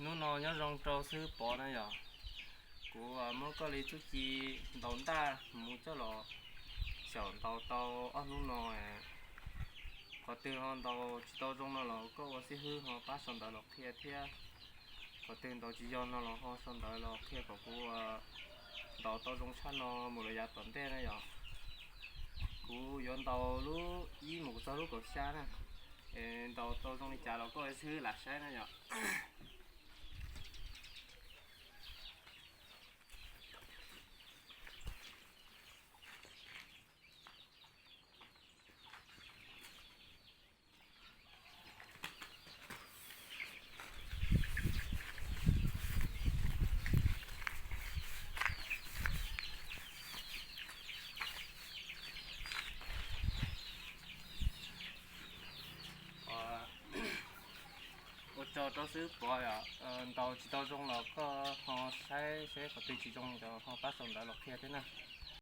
Hnub no nyob zoo rau xib hwb Pov na yom. Kuv muab koj li txuj ci ntaus ntaj mus coj los xyaum ntaus tau ob hnub no. Qhov twg ho ntaus tsis tau zoo no los koj ua xib hwb ho pab sau ntawv los qhia thiab. Qhov twg ntaus tsis yog no los ho sau ntawv los qhia kom kuv ntaus tau zoo tshaj no mus lawm yav tom ntej na yom. Kuv yuav ntaus lub ib mus txog lub kaum xya na. Es ntaus tau zoo li cas los koj ua xib hwb lam saib na yom. Ua tsaug rau xib hwb Pov yom. Ntaus tsis tau zoo los koj ho saib seb qhov twg tsis zoo los ho pab sau ntawv los qhia thiab na.